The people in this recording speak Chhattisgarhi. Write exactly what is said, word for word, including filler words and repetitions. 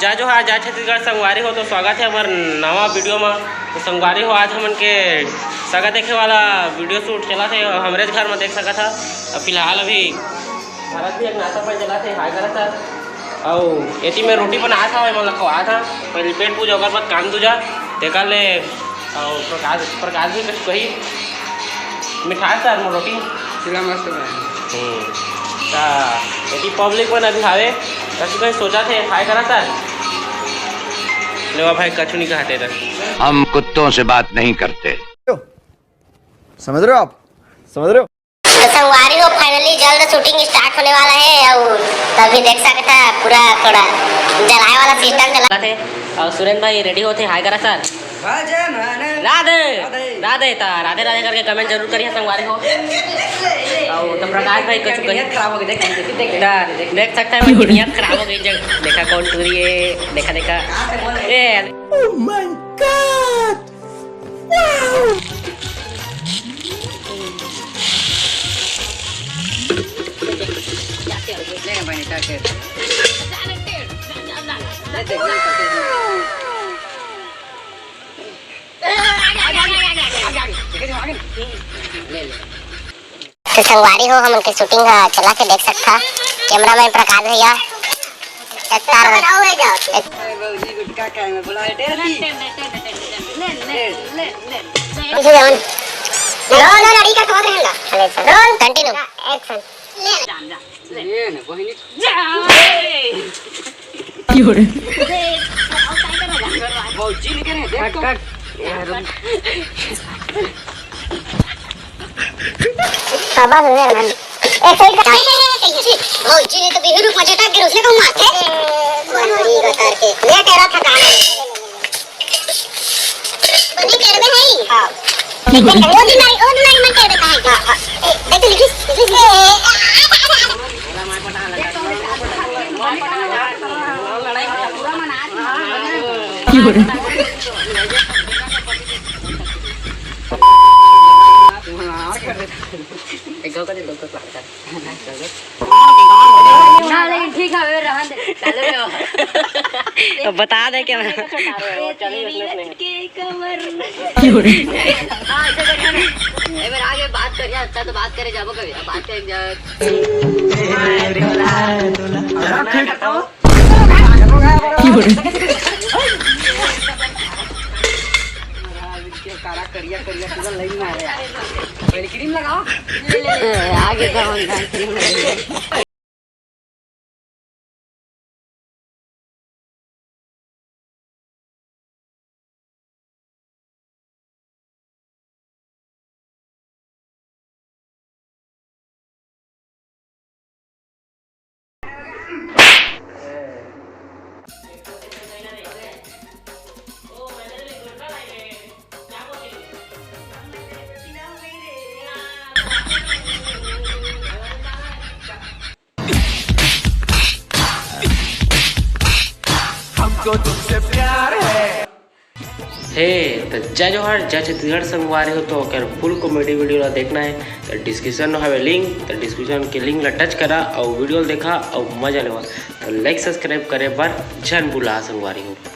जय जोहार, जय छत्तीसगढ़ संगवारी हो। तो स्वागत हे हमर नवा video म। तो संगवारी हो, आज हमन के सगा देखे वाला video shoot चलत हे, हमरेच घर म देख सकत ह। अब फिलहाल अभी भरत भी एक नाश्ता पानी चलत हे, हाय करत ह। अउ एती में रोटी बनात हवय, एमन ला खवात हवय। पहले पेट पूजा, ओकर बाद कान दूजा, तेकर ले अउ प्रकाश, प्रकाश भी कुछ कही। मिठास सर, मोर रोटी। चूल्हा मस्त बना। हम्म। ता एती public मन अभी हावे, कछु कहीं सोचत हे, हाय करा सर। लेवा भाई, कछु नहीं कहते इधर। हम कुत्तों से बात नहीं करते। समझ रहे हो आप? समझ रहे हो? तो संगवारी हो, finally जल्द shooting start होने वाला है और तभी देख सकता है पूरा थोड़ा जलाए वाला system चला थे। और सुरेन भाई ready होते, हाय करा सर। राधे। राधे। राधे ता राधे राधे करके comment जरूर करिए संगवारी हो। और तो प्रकाश भाई कछु कही। नियत खराब हो गई, देख, देख, देख, देख। ता देख सकता है, मेरी नियत खराब हो गई जब देखा कौन टूरी है, देखा, देखा। कहाँ से बोल रहे? ए, Oh my God! Wow! ले ना भाई, निकाल के। ले, ले। तो संगवारी हो, हमन के shooting ह चला के देख सकथा। Cameraman प्रकाश भैया, actor अरे भौजी, गुटखा खाए में बोला है, डेढ़ पीस। ले, ले, ले, ले। पीछे जाओ ना। Roll, roll, अड़ी का कमात रहेगा। चले, चल। Roll, continue। Action। ले। ले ना, बहिनी। जा। भौजी निकल रहे, देख तो। कट, कट। बाबा हो गया ना। एक साइड का। भौजी ने तो बिहू रूप में झटक के उसने को माथे। बड़ी बता के। ले तेरा थकान। बनी कर दे है। हाँ। वो दिन मारी, वो दिन मारी मन कर देता है। हाँ, हाँ। ए, देख तो लिखिस, लिखिस। एक घाव का दे, दो घाव का। ना, लेकिन ठीक है, वे रहन दे। चलो रे। अब बता दे क्या मैं। ये लटके कमर। हाँ, ऐसे करके ना। एक बार आगे बात कर, यार, अच्छा तो बात करे, जाबो कभी। अब बात कर, जा। काला करिया करिया पूरा लाइन में आ रहा है। पहले क्रीम लगाओ। आगे का हम जान क्रीम लगाएंगे। हमको तुमसे प्यार है। हे, त जय जोहार, जय छत्तीसगढ़ संगवारी हो। तो अगर full comedy video ला देखना है, तो description में हवे link, तो description के link ला touch करा और video ला देखा और मजा लेवा। तो like subscribe करे बर झन भुला संगवारी हो।